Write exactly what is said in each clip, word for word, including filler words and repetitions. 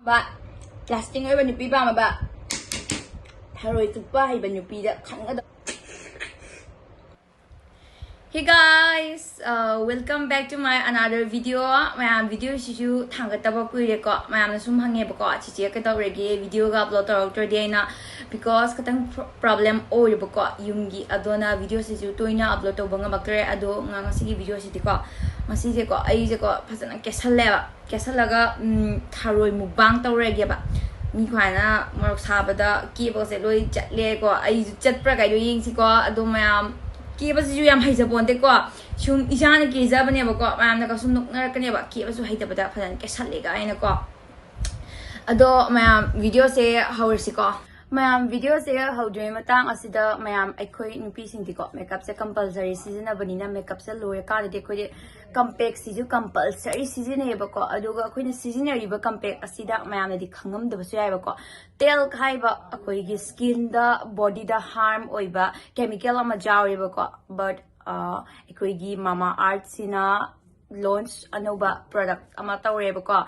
ꯕ, lasting ꯑꯣꯏꯕ ꯅꯨꯄꯤ ꯄꯥꯝꯃꯕ, ꯊꯔꯣꯏ ꯆꯨꯞꯄ ꯍꯩꯕ ꯅꯨꯄꯤꯗ ꯈꯟꯒꯗꯕ꯫ Hey guys, uh, welcome back to my another video. ꯃꯌꯥꯝ, video ꯁꯤꯁꯨ ꯊꯥꯡꯒꯠꯇꯕ ꯀꯨꯏꯔꯦꯀꯣ꯫ ꯃꯌꯥꯝꯅ ꯁꯨꯝ ꯍꯪꯉꯦꯕꯀꯣ, "ꯆꯤꯆꯦ ꯀꯩꯗꯧꯔꯒꯦ, video ꯒ upload ꯇꯧꯔꯛꯇ꯭ꯔꯗꯤ?" ꯑꯩꯅ, because ꯈꯤꯇꯪ pro- problem ꯑꯣꯏꯔꯦꯕꯀꯣ ꯌꯨꯝꯒꯤ, ꯑꯗꯨꯅ video ꯁꯤꯁꯨ ꯇꯣꯏꯅ upload ꯇꯧꯕ ꯉꯝꯃꯛꯇ꯭ꯔꯦ꯫ ꯑꯗꯣ ꯉ- ꯉꯁꯤꯒꯤ video ꯁꯤꯗꯤꯀꯣ, ꯉꯁꯤꯁꯦꯀꯣ ꯑꯩꯁꯦꯀꯣ ꯐꯖꯅ ꯀꯦꯁꯜꯂꯦꯕ꯫ ꯀꯦꯁꯜꯂꯒ, ꯎꯝ, ꯊꯔꯣꯏ mukbang ꯇꯧꯔꯒꯦꯕ꯫ ꯃꯤ ꯈ꯭ꯋꯥꯏꯅ ꯃꯣꯔꯣꯛ ꯁꯥꯕꯗ ꯀꯦꯕꯒꯁꯦ ꯂꯣꯏ ꯆꯠꯂꯦꯀꯣ꯫ ꯑꯩꯁꯨ ꯆꯠꯄ꯭ꯔꯥ ꯀꯥꯏꯗꯣ ꯌꯦꯡꯁꯤꯀꯣ꯫ ꯑꯗꯣ ꯃꯌꯥꯝ, ꯀꯦꯕꯁꯤꯁꯨ ꯌꯥꯝ ꯍꯩꯖꯄꯣꯟꯇꯦꯀꯣ꯫ ꯁꯨꯝ ꯏꯁꯥꯅ ꯀꯦꯖꯕꯅꯦꯕꯀꯣ꯫ ꯃꯌꯥꯝꯅꯒ ꯁꯨꯝ ꯅꯣꯛꯅꯔꯛꯀꯅꯦꯕ, ꯀꯦꯕꯁꯨ ꯍꯩꯇꯕꯗ ꯐꯖꯅ ꯀꯦꯁꯜꯂꯦ ꯀꯥꯏꯅꯀꯣ꯫ ꯑꯗꯣ ꯃꯌꯥꯝ, video ꯁꯦ ꯍꯧꯔꯁꯤꯀꯣ꯫ ꯃꯌꯥꯝ, video ꯁꯦ ꯍꯧꯗ꯭ꯔꯤꯉꯩ ꯃꯇꯥꯡ ꯑꯁꯤꯗ, ꯃꯌꯥꯝ, ꯑꯩꯈꯣꯏ ꯅꯨꯄꯤꯁꯤꯡꯗꯤꯀꯣ makeup ꯁꯦ compulsory ꯁꯤꯖꯤꯟꯅꯕꯅꯤꯅ, makeup ꯁꯦ ꯂꯣꯏꯔꯀꯥꯟꯗꯗꯤ ꯑꯩꯈꯣꯏꯗꯤ compact ꯁꯤꯁꯨ compulsory ꯁꯤꯖꯤꯟꯅꯩꯌꯦꯕꯀꯣ꯫ ꯑꯗꯨꯒ ꯑꯩꯈꯣꯏꯅ ꯁꯤꯖꯤꯟꯅꯔꯤꯕ compact ꯑꯁꯤꯗ ꯃꯌꯥꯝꯅꯗꯤ ꯈꯪꯉꯝꯗꯕꯁꯨ ꯌꯥꯏꯕꯀꯣ꯫ Talc ꯍꯥꯏꯕ ꯑꯩꯈꯣꯏꯒꯤ skin ꯗ, body ꯗ harm ꯑꯣꯏꯕ chemical ꯑꯃ ꯌꯥꯎꯔꯦꯕꯀꯣ꯫ But, ꯑ, ꯑꯩꯈꯣꯏꯒꯤ Mamaearth ꯁꯤꯅ launch ꯑꯅꯧꯕ product ꯑꯃ ꯇꯧꯔꯦꯕꯀꯣ,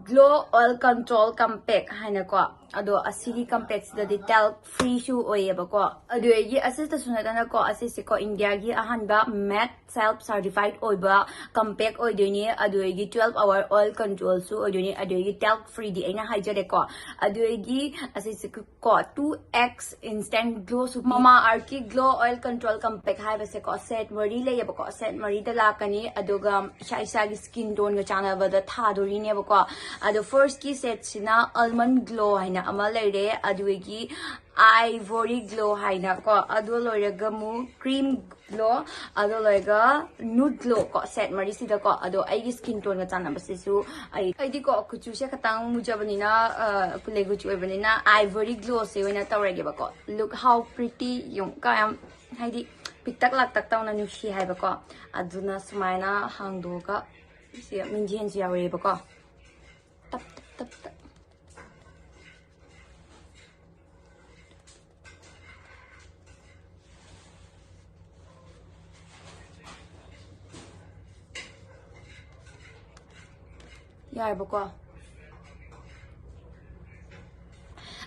Glow Oil Control Compact ꯍꯥꯏꯅꯀꯣ꯫ ꯑꯗꯣ ꯑꯁꯤꯒꯤ compact ꯁꯤꯗꯗꯤ talc free ꯁꯨ ꯑꯣꯏꯌꯦꯕꯀꯣ꯫ ꯑꯗꯨꯗꯒꯤ ꯑꯁꯤꯇꯁꯨ ꯅꯠꯇꯅꯀꯣ, ꯑꯁꯤꯁꯦꯀꯣ India ꯒꯤ ꯑꯍꯥꯟꯕ mat self certified ꯑꯣꯏꯕ compact ꯑꯣꯏꯗꯣꯏꯅꯤ꯫ ꯑꯗꯨꯗꯒꯤ twelve hour oil control ꯁꯨ ꯑꯣꯏꯗꯣꯏꯅꯤ꯫ ꯑꯗꯨꯗꯒꯤ talc free ꯗꯤ ꯑꯩꯅ ꯍꯥꯏꯖꯔꯦꯀꯣ꯫ ꯑꯗꯨꯗꯒꯤ ꯑꯁꯤꯁꯦ ꯀꯣ, two X instant glow ꯁꯨ ꯄꯤ꯫ Mamaearth ꯀꯤ Glow Oil Control Compact ꯍꯥꯏꯕꯁꯦꯀꯣ, set ꯃꯔꯤ ꯂꯩꯌꯦꯕꯀꯣ꯫ Set ꯃꯔꯤꯗ ꯂꯥꯛꯀꯅꯤ, ꯑꯗꯨꯒ ꯏꯁꯥ ꯏꯁꯥꯒꯤ skin tone ꯒ ꯆꯥꯟꯅꯕꯗ ꯊꯥꯗꯣꯔꯤꯅꯦꯕꯀꯣ꯫ ꯑꯗꯣ first ꯀꯤ set ꯁꯤꯅ Almond Glow ꯍꯥꯏꯅ ꯑꯃ ꯂꯩꯔꯦ, ꯑꯗꯨꯗꯒꯤ Ivory Glow ꯍꯥꯏꯅꯀꯣ, ꯑꯗꯨ ꯂꯣꯏꯔꯒ ꯑꯃꯨꯛ Cream Glow, ꯑꯗꯨ ꯂꯣꯏꯔꯒ Nude Glow ꯀꯣ, set ꯃꯔꯤꯁꯤꯗꯀꯣ꯫ ꯑꯗꯣ ꯑꯩꯒꯤ skin tone ꯒ ꯆꯥꯟꯅꯕꯁꯤꯁꯨ ꯑꯩ, ꯑꯩꯗꯤꯀꯣ ꯀꯨꯆꯨꯁꯦ ꯈꯤꯇꯪ ꯃꯨꯖꯕꯅꯤꯅ, ꯑ, ꯀꯨꯂꯩ ꯀꯨꯆꯨ ꯑꯣꯏꯕꯅꯤꯅ Ivory Glow ꯁꯦ ꯑꯣꯏꯅ ꯇꯧꯔꯒꯦꯕꯀꯣ꯫ Look how pretty, ꯌꯦꯡꯉꯨ ꯀꯌꯥꯝ, ꯍꯥꯏꯗꯤ ꯄꯤꯛꯇꯛ ꯂꯥꯛꯇꯛ ꯇꯧꯅ ꯅꯨꯡꯁꯤ ꯍꯥꯏꯕꯀꯣ꯫ ꯑꯗꯨꯅ ꯁꯨꯃꯥꯏꯅ ꯍꯥꯡꯗꯣꯛꯑꯒ ꯁꯤ ꯃꯤꯡꯖꯦꯜꯁꯨ ꯌꯥꯎꯔꯛꯑꯦꯕꯀꯣ꯫ ꯇꯞ, ꯇꯞ, ꯇꯞ, ꯇꯞ꯫ ꯌꯥꯔꯕꯀꯣ?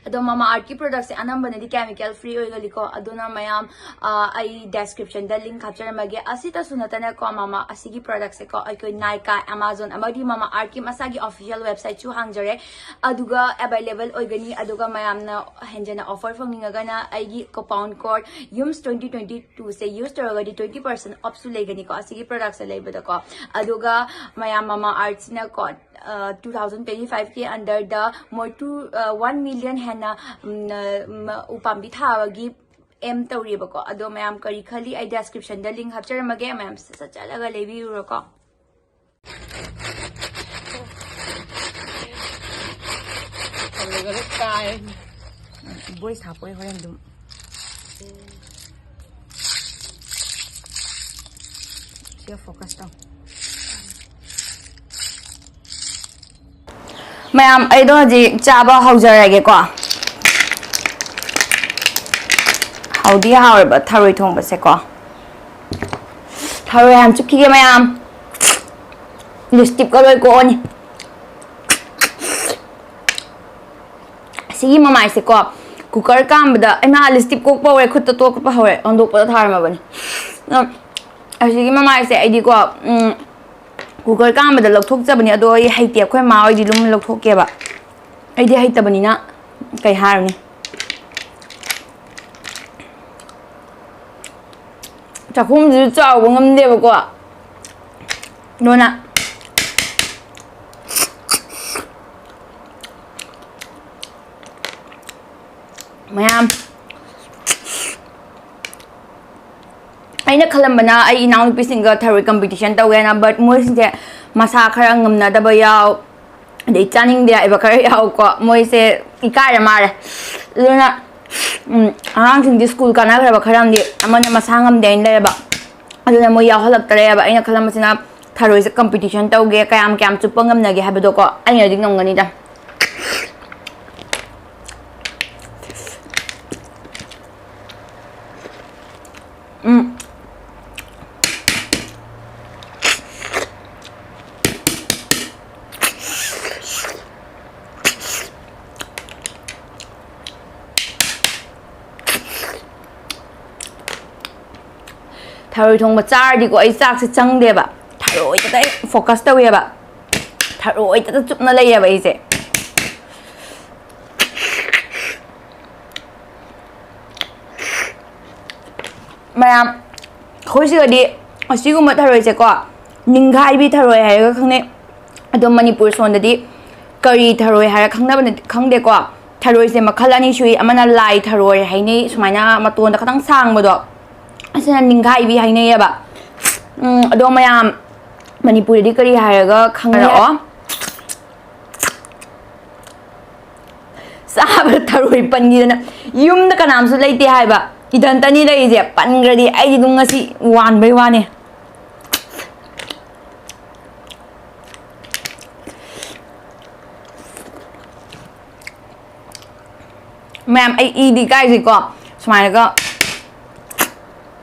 ꯑꯗꯣ ꯃꯃꯥ ꯑꯥꯔꯠꯀꯤ ꯄ꯭ꯔꯗꯛꯁꯦ ꯑꯅꯝꯕꯅꯗꯤ ꯀꯦꯃꯤꯀꯦꯜ ꯐ꯭ꯔꯤ ꯑꯣꯏꯒꯜꯂꯤꯀꯣ꯫ ꯑꯗꯨꯅ ꯃꯌꯥꯝ, ꯑ, ꯑꯩ ꯗꯦꯁꯀ꯭ꯔꯤꯞꯁꯟꯗ ꯂꯤꯡ ꯍꯥꯞꯆꯔꯝꯃꯒꯦ꯫ ꯑꯁꯤꯇꯁꯨ ꯅꯠꯇꯅꯀꯣ, ꯃꯃꯥ ꯑꯁꯤꯒꯤ ꯄ꯭ꯔꯗꯛꯁꯦꯀꯣ, ꯑꯩꯈꯣꯏ ꯅꯥꯏꯀꯥ, ꯑꯦꯃꯥꯖꯣꯟ ꯑꯃꯗꯤ ꯃꯃꯥ ꯑꯥꯔꯠꯀꯤ ꯃꯁꯥꯒꯤ ꯑꯣꯐꯤꯁꯤꯌꯦꯜ ꯋꯦꯕꯁꯥꯏꯠꯁꯨ ꯍꯥꯡꯖꯔꯦ꯫ ꯑꯗꯨꯒ ꯑꯦꯕꯥꯏꯂꯦꯕꯜ ꯑꯣꯏꯒꯅꯤ꯫ ꯑꯗꯨꯒ ꯃꯌꯥꯝꯅ ꯍꯦꯟꯖꯟꯅ ꯑꯣꯐꯔ ꯐꯪꯅꯤꯡꯉꯒꯅ ꯑꯩꯒꯤ ꯀꯣꯄꯥꯎꯟ ꯀꯣꯗ ꯌꯨꯝꯁ ꯇ꯭ꯋꯦꯟꯇꯤ ꯇ꯭ꯋꯦꯟꯇꯤ ꯇꯨꯁꯦ ꯌꯨꯁ ꯇꯧꯔꯒꯗꯤ ꯇ꯭ꯋꯦꯟꯇꯤ ꯄꯔꯁꯦꯟ ꯑꯣꯐꯁꯨ ꯂꯩꯒꯅꯤꯀꯣ ꯑꯁꯤꯒꯤ ꯄ꯭ꯔꯗꯛꯁꯦ ꯂꯩꯕꯗꯀꯣ꯫ ꯑꯗꯨꯒ ꯃꯌꯥꯝ ꯃꯃꯥ ꯑꯥꯔꯠꯁꯤꯅꯀꯣ, ꯇꯨ ꯊꯥꯎꯖꯟ ꯇ꯭ꯋꯦꯟꯇꯤ ꯐꯥꯏꯚꯀꯤ ꯑꯟꯗꯔꯗ ꯃꯣꯏ ꯇꯨ, ꯋꯥꯟ ꯃꯤꯂꯤꯌꯟ ꯍꯦꯟꯅ, ꯎꯝ, ꯎꯄꯥꯝꯕꯤ ꯊꯥꯕꯒꯤ ꯑꯦꯝ ꯇꯧꯔꯤꯕꯀꯣ꯫ ꯑꯗꯣ ꯃꯌꯥꯝ ꯀꯔꯤ ꯈꯜꯂꯤ? ꯑꯩ ꯗꯦꯁꯀ꯭ꯔꯤꯞꯁꯟꯗ ꯂꯤꯡ ꯍꯥꯞꯆꯔꯝꯃꯒꯦ, ꯃꯌꯥꯝ ꯁꯠ ꯁꯠ ꯆꯠꯂꯒ ꯂꯩꯕꯤꯔꯨꯔꯣꯀꯣ꯫ ꯇꯜꯂꯦ꯫ ꯚꯣꯏꯁ ꯍꯥꯞꯄꯣꯏ ꯍꯣꯔꯦꯟ ꯑꯗꯨꯝ꯫ ꯁꯤꯒ ꯐꯣꯀꯁ ꯇꯧ꯫ ꯃꯌꯥꯝ, ꯑꯩꯗꯣ ꯍꯧꯖꯤꯛ ꯆꯥꯕ ꯍꯧꯖꯔꯒꯦꯀꯣ꯫ ꯍꯥꯎꯗꯤ ꯍꯥꯎꯔꯕ ꯊꯔꯣꯏ ꯊꯣꯡꯕꯁꯦꯀꯣ꯫ ꯊꯔꯣꯏ ꯍꯥꯟꯅ ꯆꯨꯞꯈꯤꯒꯦ ꯃꯌꯥꯝ꯫ ꯂꯤꯞꯁꯇꯤꯛꯀ ꯂꯣꯏ ꯀꯣꯛꯑꯅꯤ꯫ ꯑꯁꯤꯒꯤ ꯃꯃꯥꯏꯁꯦꯀꯣ, ꯀꯨꯀꯔ ꯀꯥꯝꯕꯗ, ꯑꯩꯅ ꯂꯤꯞꯁꯇꯤꯛ ꯀꯣꯛꯄ ꯍꯧꯔꯦ, ꯈꯨꯠꯇ ꯇꯣꯛꯄ ꯍꯧꯔꯦ, ꯍꯟꯗꯣꯛꯄꯗ ꯊꯥꯔꯝꯃꯕꯅꯤ꯫ ꯑꯗꯣ ꯑꯁꯤꯒꯤ ꯃꯃꯥꯏꯁꯦ ꯑꯩꯗꯤꯀꯣ, ꯎꯝ, ꯀꯨꯀꯔ ꯀꯥꯝꯕꯗ ꯂꯧꯊꯣꯛꯆꯕꯅꯤ, ꯑꯗꯣ ꯑꯩ ꯍꯩꯇꯦ, ꯑꯩꯈꯣꯏ ꯃꯥ ꯍꯣꯏꯗꯤ ꯑꯗꯨꯝ ꯂꯧꯊꯣꯛꯀꯦꯕ꯫ ꯑꯩꯗꯤ ꯍꯩꯇꯕꯅꯤꯅ ꯀꯩ ꯍꯥꯏꯔꯨꯅꯤ꯫ ꯆꯥꯛꯈꯨꯝꯁꯤꯁꯨ ꯆꯥꯎꯕ ꯉꯝꯗꯦꯕꯀꯣ, ꯑꯗꯨꯅ ꯃꯌꯥꯝ, ꯑꯩꯅ ꯈꯜꯂꯝꯕꯅ ꯑꯩ ꯏꯅꯥꯎꯅꯨꯄꯤꯁꯤꯡꯒ ꯊꯔꯣꯏ ꯀꯝꯄꯤꯇꯤꯁꯟ ꯇꯧꯒꯦꯅ, but ꯃꯣꯏꯁꯤꯡꯁꯦ ꯃꯁꯥ ꯈꯔ ꯉꯝꯅꯗꯕ ꯌꯥꯎ, ꯑꯗꯩ ꯆꯥꯅꯤꯡꯗꯦ ꯍꯥꯏꯕ ꯈꯔ ꯌꯥꯎꯀꯣ꯫ ꯃꯣꯏꯁꯦ ꯏꯀꯥꯏꯔ ꯃꯥꯜꯂꯦ꯫ ꯑꯗꯨꯅ, ꯎꯝ, ꯑꯉꯥꯡꯁꯤꯡꯗꯤ ꯁ꯭ꯀꯨꯜ ꯀꯥꯟꯅꯈ꯭ꯔꯕ ꯈꯔ ꯑꯃꯗꯤ, ꯑꯃꯅ ꯃꯁꯥ ꯉꯝꯗꯦ ꯍꯥꯏꯅ ꯂꯩꯔꯕ, ꯑꯗꯨꯅ ꯃꯣꯏ ꯌꯥꯎꯍꯜꯂꯛꯇꯔꯦꯕ꯫ ꯑꯩꯅ ꯈꯜꯂꯝꯕꯁꯤꯅ ꯊꯔꯣꯏꯁꯦ ꯀꯝꯄꯤꯇꯤꯁꯟ ꯇꯧꯒꯦ, ꯀꯌꯥꯝ ꯀꯌꯥꯝ ꯆꯨꯞꯄ ꯉꯝꯅꯒꯦ ꯍꯥꯏꯕꯗꯣꯀꯣ, ꯑꯩꯅꯗꯤ ꯉꯝꯒꯅꯤꯗ꯫ ꯎꯝ꯫ ꯊꯔꯣꯏ ꯊꯣꯡꯕ ꯆꯥꯔꯗꯤꯀꯣ, ꯑꯩ ꯆꯥꯛꯁꯦ ꯆꯪꯗꯦꯕ꯫ ꯊꯔꯣꯏꯗꯇ ꯑꯩ focus ꯇꯧꯋꯦꯕ꯫ ꯊꯔꯣꯏꯗꯇ ꯆꯨꯞꯅ ꯂꯩꯌꯦꯕ ꯑꯩꯁꯦ꯫ ꯃꯌꯥꯝ, ꯑꯩꯈꯣꯏ ꯁꯤꯗꯗꯤ ꯑꯁꯤꯒꯨꯝꯕ ꯊꯔꯣꯏꯁꯦꯀꯣ, ꯅꯤꯡꯈꯥꯏꯕꯤ ꯊꯔꯣꯏ ꯍꯥꯏꯔꯒ ꯈꯪꯅꯩ꯫ ꯑꯗꯣ ꯃꯅꯤꯄꯨꯔ ꯁꯣꯟꯗꯗꯤ ꯀꯔꯤ ꯊꯔꯣꯏ ꯍꯥꯏꯔ ꯈꯪꯅꯕꯅ ꯈꯪꯗꯦꯀꯣ꯫ ꯊꯔꯣꯏꯁꯦ ꯃꯈꯜ ꯑꯅꯤ ꯁꯨꯏ, ꯑꯃꯅ ꯂꯥꯏ ꯊꯔꯣꯏ ꯍꯥꯏꯅꯩ, ꯁꯨꯃꯥꯏꯅ ꯃꯇꯣꯟꯗ ꯈꯇꯪ ꯁꯥꯡꯕꯗꯣ, ꯑꯁꯤꯅ ꯅꯤꯡꯈꯥꯏꯕꯤ ꯍꯥꯏꯅꯩꯌꯦꯕ꯫ ꯎꯝ, ꯑꯗꯣ ꯃꯌꯥꯝ, ꯃꯅꯤꯄꯨꯔꯗꯗꯤ ꯀꯔꯤ ꯍꯥꯏꯔꯒ ꯈꯪꯅꯔꯛꯑꯣ? ꯆꯥꯕꯗ ꯊꯔꯣꯏ ꯄꯟꯈꯤꯗꯅ, ꯌꯨꯝꯗ ꯀꯅꯥꯝꯁꯨ ꯂꯩꯇꯦ ꯍꯥꯏꯕ, ꯏꯊꯟꯇꯅꯤ ꯂꯩꯔꯤꯁꯦ꯫ ꯄꯟꯈ꯭ꯔꯗꯤ ꯑꯩꯗꯤ ꯑꯗꯨꯝ ꯉꯁꯤ ꯋꯥꯟꯕꯩ ꯋꯥꯅꯦ꯫ ꯃꯌꯥꯝ, ꯑꯩ ꯏꯗꯤ ꯀꯥꯏꯁꯦꯀꯣ, ꯁꯨꯃꯥꯏꯅꯒ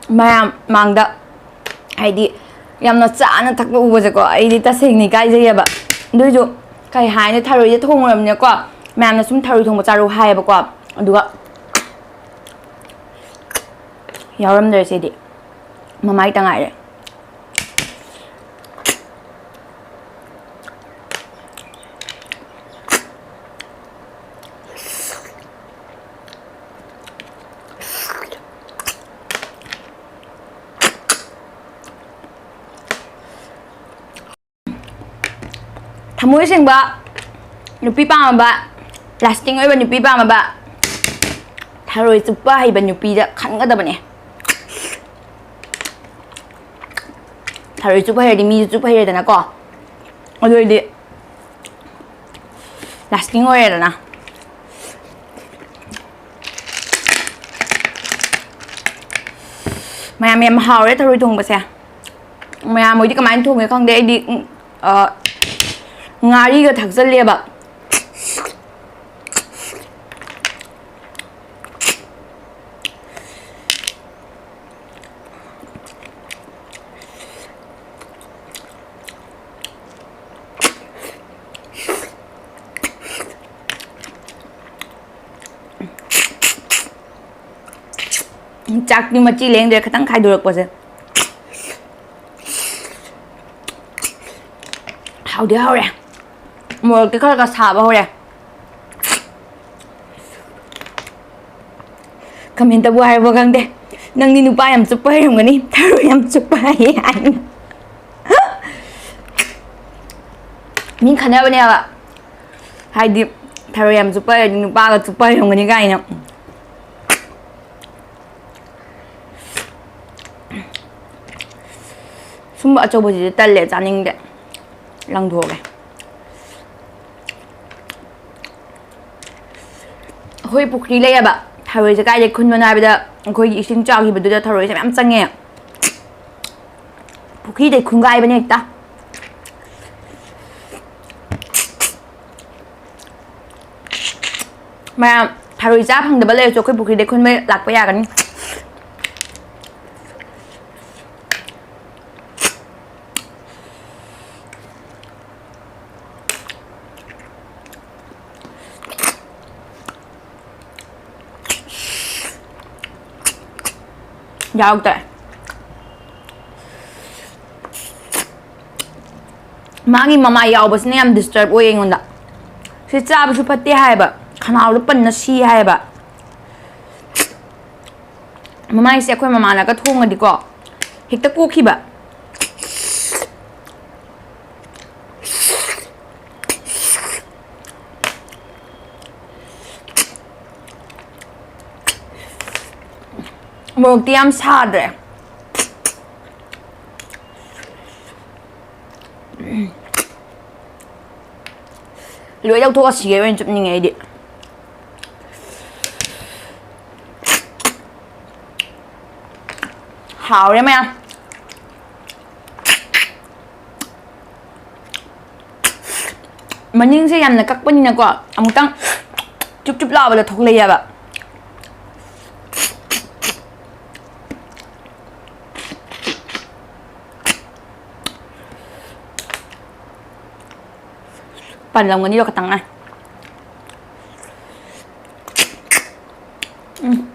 ꯃꯌꯥꯝ ꯃꯥꯡꯗ, ꯍꯥꯏꯗꯤ, ꯌꯥꯝꯅ ꯆꯥꯅ ꯊꯛꯄ ꯎꯕꯁꯦꯀꯣ, ꯑꯩꯗꯤ ꯇꯁꯦꯡꯅ ꯏꯀꯥꯏꯖꯩꯌꯦꯕ꯫ ꯑꯗꯨꯏꯁꯨ, ꯀꯩ ꯍꯥꯏꯅꯤ, ꯊꯔꯣꯏꯁꯦ ꯊꯣꯡꯉꯨꯔꯕꯅꯤꯅꯀꯣ, ꯃꯌꯥꯝꯅ ꯁꯨꯝ ꯊꯔꯣꯏ ꯊꯣꯡꯕ ꯆꯥꯔꯨ ꯍꯥꯏꯌꯦꯕꯀꯣ, ꯑꯗꯨꯒ ꯌꯥꯎꯔꯝꯗ꯭ꯔꯦ ꯁꯤꯗꯤ, ꯃꯃꯥꯏꯇ ꯉꯥꯏꯔꯦ꯫ ꯊꯃꯣꯏ ꯁꯦꯡꯕ ꯅꯨꯄꯤ ꯄꯥꯝꯃꯕ, lasting ꯑꯣꯏꯕ ꯅꯨꯄꯤ ꯄꯥꯝꯃꯕ, ꯊꯔꯣꯏ ꯆꯨꯞꯄ ꯍꯩꯕ ꯅꯨꯄꯤꯗ ꯈꯟꯒꯗꯕꯅꯦ꯫ ꯊꯔꯣꯏ ꯆꯨꯞꯄ ꯍꯩꯔꯗꯤ ꯃꯤꯁꯨ ꯆꯨꯞꯄ ꯍꯩꯔꯦꯗꯅꯀꯣ꯫ ꯑꯗꯨ ꯑꯣꯏꯔꯗꯤ lasting ꯑꯣꯏꯔꯦꯗꯅ꯫ ꯃꯌꯥꯝ, ꯌꯥꯝ ꯍꯥꯎꯔꯦ ꯊꯔꯣꯏ ꯊꯣꯡꯕꯁꯦ꯫ ꯃꯌꯥꯝ ꯍꯣꯏꯗꯤ ꯀꯃꯥꯏꯅ ꯊꯣꯡꯉꯦ ꯈꯪꯗꯦ, ꯑꯩꯗꯤ, ꯎꯝ, ꯑ, ꯉꯥꯔꯤꯒ ꯊꯥꯛꯆꯜꯂꯦꯕ꯫ ꯆꯥꯛꯇꯤ ꯃꯆꯤ ꯂꯦꯡꯗ꯭ꯔꯦ, ꯈꯤꯇꯪ ꯈꯥꯏꯗꯣꯔꯛꯄꯁꯦ꯫ ꯍꯥꯎꯗꯤ ꯍꯥꯎꯔꯦ꯫ ꯃꯣꯔꯣꯛꯇꯤ ꯈꯔ ꯈꯔ ꯁꯥꯕ ꯍꯧꯔꯦ꯫ ꯀꯃꯦꯟꯇꯕꯨ ꯍꯥꯏꯔꯕ ꯈꯪꯗꯦ, "ꯅꯪꯗꯤ ꯅꯨꯄꯥ ꯌꯥꯝ ꯆꯨꯞꯄ ꯍꯩꯔꯝꯒꯅꯤ, ꯊꯔꯣꯏ ꯌꯥꯝ ꯆꯨꯞꯄ ꯍꯩ" ꯍꯥꯏꯅ꯫ ꯃꯤ ꯈꯟꯅꯕꯅꯦꯕ, ꯍꯥꯏꯗꯤ ꯊꯔꯣꯏ ꯌꯥꯝ ꯆꯨꯞꯄ ꯍꯩꯔꯗꯤ ꯅꯨꯄꯥꯒ ꯆꯨꯞꯄ ꯍꯩꯔꯝꯒꯅꯤ ꯀꯥꯏꯅ꯫ ꯁꯨꯝꯕ ꯑꯆꯧꯕꯁꯤꯗꯤ ꯇꯜꯂꯦ, ꯆꯥꯅꯤꯡꯗꯦ꯫ ꯂꯪꯊꯣꯛꯑꯒꯦ꯫ ꯑꯩꯈꯣꯏ ꯄꯨꯈ꯭ꯔꯤ ꯂꯩꯌꯦꯕ꯫ ꯊꯔꯣꯏꯁꯦ ꯀꯥꯏꯗꯩ ꯈꯨꯟꯕꯅꯣ ꯍꯥꯏꯕꯗ, ꯑꯩꯈꯣꯏꯒꯤ ꯏꯁꯤꯡ ꯆꯥꯎꯈꯤꯕꯗꯨꯗ ꯊꯔꯣꯏꯁꯦ ꯃꯌꯥꯝ ꯆꯪꯉꯦ꯫ ꯄꯨꯈ꯭ꯔꯤꯗꯩ ꯈꯨꯟꯒꯥꯏꯕꯅꯦ ꯍꯦꯛꯇ꯫ ꯃꯌꯥꯝ ꯊꯔꯣꯏ ꯆꯥ ꯐꯪꯗꯕ ꯂꯩꯔꯁꯨ ꯑꯩꯈꯣꯏ ꯄꯨꯈ꯭ꯔꯤꯗꯩ ꯈꯨꯟꯕ ꯂꯥꯛꯄ ꯌꯥꯒꯅꯤ꯫ ꯌꯥꯎꯗ꯭ꯔꯦ꯫ ꯃꯥꯒꯤ ꯃꯃꯥꯏ ꯌꯥꯎꯕꯁꯤꯅ ꯌꯥꯝ disturb ꯑꯣꯏꯌꯦ ꯑꯩꯉꯣꯟꯗ꯫ ꯁꯤ ꯆꯥꯕꯁꯨ ꯐꯠꯇꯦ ꯍꯥꯏꯌꯦꯕ, ꯈꯅꯥꯎꯗ ꯄꯟꯅ ꯁꯤ ꯍꯥꯏꯌꯦꯕ꯫ ꯃꯃꯥꯏꯁꯦ ꯑꯩꯈꯣꯏ ꯃꯃꯥꯅꯒ ꯊꯣꯡꯉꯗꯤꯀꯣ, ꯍꯦꯛꯇ ꯀꯣꯛꯈꯤꯕ꯫ ꯃꯣꯔꯣꯛꯇꯤ ꯌꯥꯝ ꯁꯥꯗ꯭ꯔꯦ꯫ ꯂꯣꯏ ꯂꯧꯊꯣꯛꯑ ꯁꯤꯒꯦ ꯑꯣꯏꯅ ꯆꯨꯞꯅꯤꯡꯉꯦ ꯑꯩꯗꯤ꯫ ꯍꯥꯎꯔꯦ ꯃꯌꯥꯝ꯫ ꯃꯅꯤꯡꯁꯦ ꯌꯥꯝꯅ ꯀꯛꯄꯅꯤꯅꯀꯣ, ꯑꯃꯨꯛꯇꯪ ꯆꯨꯞ ꯆꯨꯞ ꯂꯥꯎꯕꯗ ꯊꯣꯛꯂꯛꯑꯦꯕ꯫ ꯄꯜꯂꯝꯒꯅꯤꯗꯣ ꯈꯇꯪ ꯉꯥꯏ꯫ ꯎꯝ꯫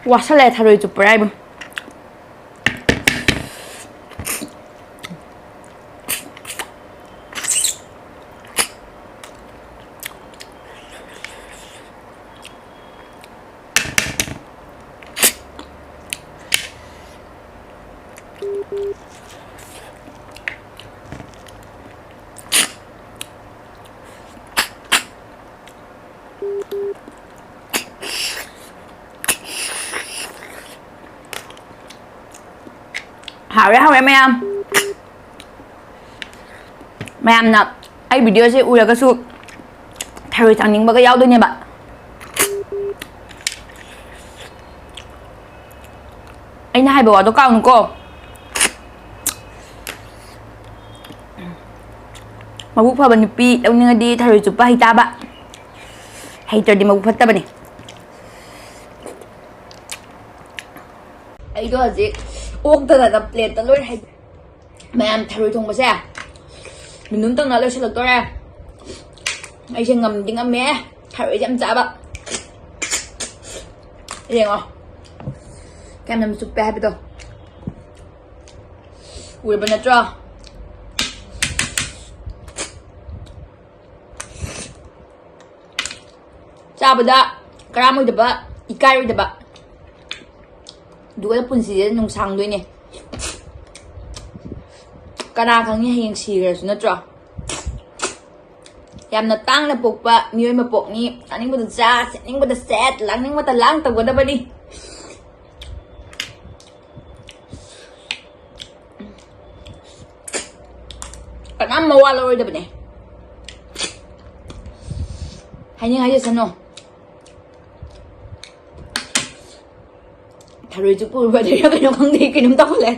ꯋꯥꯁꯜꯂꯛꯑꯦ ꯊꯔꯣꯏ ꯆꯨꯞꯄ꯭ꯔꯥ ꯍꯥꯏꯕ꯫ ꯍꯥꯎꯔꯦ, ꯍꯥꯎꯔꯦ ꯃꯌꯥꯝ꯫ ꯃꯌꯥꯝꯅ ꯑꯩ videoꯁꯦ ꯎꯔꯒꯁꯨ ꯊꯔꯣꯏ ꯆꯥꯅꯤꯡꯕꯒ ꯌꯥꯎꯗꯣꯏꯅꯦꯕ꯫ ꯑꯩꯅ ꯍꯥꯏꯕ ꯋꯥꯗꯣ ꯀꯥꯎꯅꯨꯀꯣ꯫ ꯃꯕꯨꯛ ꯐꯕ ꯅꯨꯄꯤ ꯂꯧꯅꯤꯡꯉꯗꯤ ꯊꯔꯣꯏ ꯆꯨꯞꯄ ꯍꯩꯇꯥꯕ꯫ ꯍꯩꯇ꯭ꯔꯗꯤ ꯃꯕꯨꯛ ꯐꯠꯇꯕꯅꯦ꯫ ꯑꯩꯗꯣ ꯍꯧꯖꯤꯛ ꯑꯣꯛꯇꯗꯅ plateꯇ ꯂꯣꯏ ꯍꯩ-, ꯃꯌꯥꯝ ꯊꯔꯣꯏ ꯊꯣꯡꯕꯁꯦ ꯃꯤꯅꯨꯝ ꯇꯧꯅ ꯂꯣꯏꯁꯤꯜꯂꯛꯇꯣꯔꯦ꯫ ꯑꯩꯁꯦ ꯉꯝꯗꯤ ꯉꯝꯃꯦ, ꯊꯔꯣꯏꯁꯦ ꯌꯥꯝ ꯆꯥꯕ꯫ ꯌꯦꯡꯉꯣ, ꯀꯌꯥꯝ ꯌꯥꯝ ꯆꯨꯞꯄꯦ ꯍꯥꯏꯕꯗꯣ꯫ ꯎꯔꯕ ꯅꯠꯇ꯭ꯔꯣ? ꯆꯥꯕꯗ ꯀꯔꯥꯝ ꯑꯣꯏꯗꯕ, ꯏꯀꯥꯏꯔꯣꯏꯗꯕ, ꯑꯗꯨꯒ ꯄꯨꯟꯁꯤꯁꯦ ꯅꯨꯡꯁꯥꯡꯗꯣꯏꯅꯦ꯫ ꯀꯅꯥ ꯈꯪꯅꯤ, ꯍꯌꯦꯡ ꯁꯤꯈ꯭ꯔꯁꯨ, ꯅꯠꯇ꯭ꯔꯣ? ꯌꯥꯝꯅ ꯇꯥꯡꯅ ꯄꯣꯛꯄ ꯃꯤꯑꯣꯏ ꯃꯄꯣꯛꯅꯤ꯫ ꯆꯥꯅꯤꯡꯕꯗ ꯆꯥ, ꯁꯦꯠꯅꯤꯡꯕꯗ ꯁꯦꯠ, ꯂꯥꯡꯅꯤꯡꯕꯗ ꯂꯥꯡ ꯇꯧꯒꯗꯕꯅꯤ꯫ ꯀꯅꯥꯝ ꯃꯋꯥ ꯂꯧꯔꯣꯏꯗꯕꯅꯦ꯫ ꯍꯥꯏꯅꯤꯡ ꯍꯥꯏꯖꯁꯅꯨ꯫ ꯊꯔꯣꯏꯁꯨ ꯄꯨꯔꯨꯕꯗꯩꯔ ꯀꯩꯅꯣ ꯈꯪꯗꯦ, ꯀꯩꯅꯣꯝ ꯇꯧꯈꯠꯂꯦ꯫